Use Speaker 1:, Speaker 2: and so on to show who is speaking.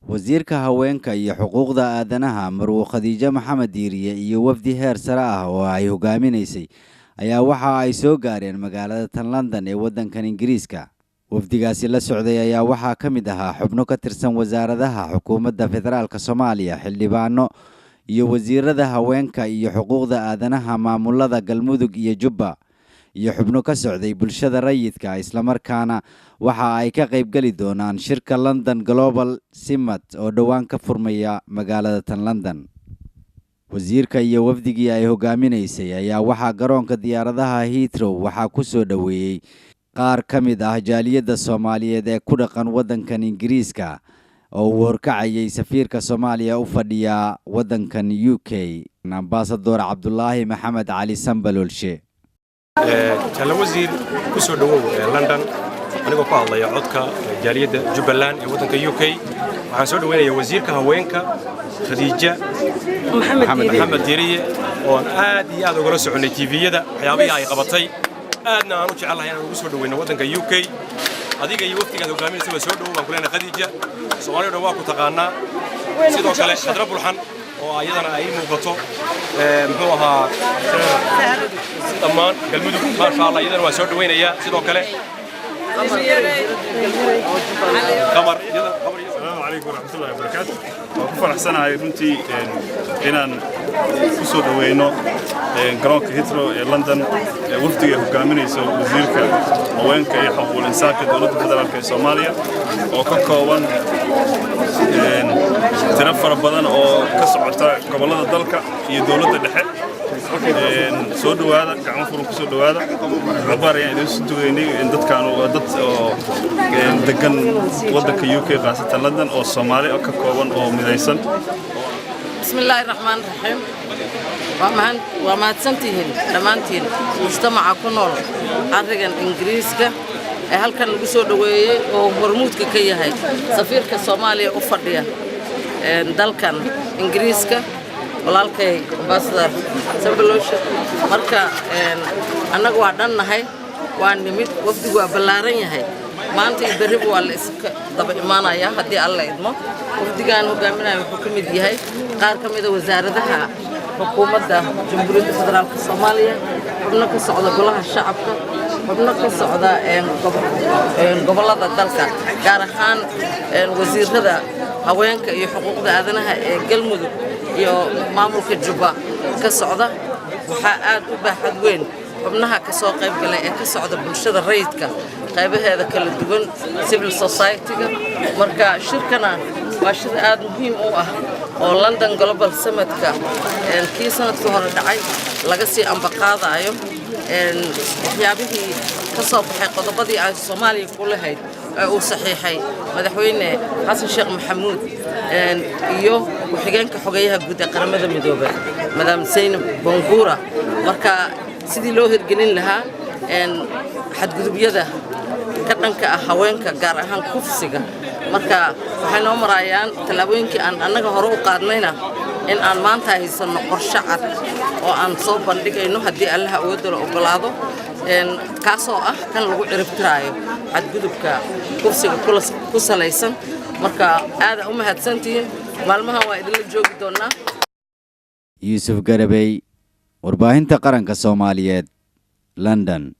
Speaker 1: Wasiirka Haweenka iyo Xuquuqda Aadanaha, Marwo Khadiijo Maxamed Diiriye, iyo wafdi heer sare ah oo ay hogaaminaysay ayaa waxa ay soo gaareen magaalada tan London ee waddankan Ingiriiska. Wafdigaasi la socday ayaa waxaa ka mid ahaa xubno ka tirsan wasaaradaha xukuumadda federaalka Soomaaliya, xildhibaano iyo wasiirada haweenka iyo xuquuqda aadanaha maamulada Galmudug iyo Jubba, iyo xubno ka socday bulshada rayidka. Islamarkaana waxa ay ka qaybgeli doonaan shirka London Global Summit oo dhowaan ka furmaya magaalada tan London. Wasiirka iyo wafdigii ay hogaaminaysay ayaa waxaa garoonka diyaaradaha Heathrow waxaa ku soo dhoweeyey qaar ka mid ah jaaliyadda Soomaaliyeed ee ku dhaqan waddankan Ingiriiska, oo uu horkacayay safiirka Soomaaliya u fadhiya waddankan UK, Ambasador Cabdulaahi Maxamed Cali Sambaloolshe.
Speaker 2: Jaalle wasiir, ku soo dhowow London. Anigoo ku hadlaya codka jaaliyadda Jubbaland ee waddanka UK, waxaan soo dhoweynayaa wasiirka haweenka Khadiija Maxamed Diiriye, oon aad iyo aad ugala soconnay TV-yada waxyaabihii ay qabatay, aadna aan u jecelahay inaan ugu soo dhoweyno waddanka UK. Adiga iyo waftigaad hogaaminaysa waa soo dhowow baan ku leenahay. Khadiija, Soomaaliya dhan waa ku taqaanaa. Sidoo kale Khadra Bulxan oo ayadana ay muuqato, muxuu ahaa, dhammaan Galmudug, maasha Allah, iyadana waa soo dhoweynayaa. Sidoo kale Qamar.
Speaker 3: Asalaamu calaykum waraxmatullahi wabarakaatu. Waan ku faraxsanahay runtii inaan ku soo dhoweyno garoonka Heathrow ee London wafdiga ay hogaaminayso wasiirka haweenka iyo xuquuqul insaanka dowladda federaalka ee Soomaaliya, oo ka kooban tiro fara badan oo ka socota gobollada dalka iyo dowladda dhexe. Soo dhowaada, gacmo furan ku soo dhowaada. Cabaar ayaan idiin soo dugaynay. Dadkaan waa dad oo degan waddanka UK, khaasatan London, oo Soomaali ka kooban oo midaysan.
Speaker 4: Bismi illaahi raxmaan raxiim. Waa mahadsantihiin dhammaantiin mujtamaca ku nool carrigan Ingiriiska ee halkan lagu soo dhoweeyey, oo hormuudka ka yahay safiirka Soomaaliya u fadhiya dalkan Ingiriiska, walaalkay Ambasador Sambaloshe. Marka annaga waa dhannahay, waa nimid, wafdigu waa ballaaran yahay. Maanta iyo berriba waa la iska daba imaanayaa haddii Alla idmo. Wafdigaan hogaaminaya wuxuu ka mid yahay qaar ka mida wasaaradaha xukuumadda Jamhuuriyadda Federaalka Soomaaliya, xubno ka socda golaha shacabka, xubno ka socda gobollada dalka, gaar ahaan wasiirada haweenka iyo xuquuqda aadanaha ee Galmudug iyo maamulka Jubba ka socda. Waxaa aad u baaxad weyn xubnaha ka soo qayb galay ee ka socda bulshada rayidka qaybaheeda kala duwan, civil society-ga. Marka shirkana waa shir aad muhiim u ah oo London Global Summitka kii sanadkii hore dhacay laga sii ambaqaadaayo waxyaabihii ka soo baxay, qodobadii ay Soomaaliya ku lahayd ee uu saxiixay Madaxweyne Xasan Sheekh Maxamuud iyo ku-xigeenka xogeyaha guud ee Qaramada Midoobay, Madam Zaynab Bangura. Marka sidii loo hirgelin lahaa xadgudubyada ka dhanka ah haweenka, gaar ahaan kufsiga. Marka waxay noo marayaan tallaabooyinkii aan annaga hore u qaadnayna in aan maanta haysanno qorshe cad oo aan soo bandhigayno haddii Allaha awoodda la oggolaado, kaasoo ah kan lagu ciribtiraayo xadgudubka kufsiga ku salaysan. Marka aada u mahadsantihiin. Maalmahan waa idinla joogi doonnaa.
Speaker 1: Yuusuf Garabey, Warbaahinta Qaranka Soomaaliyeed, London.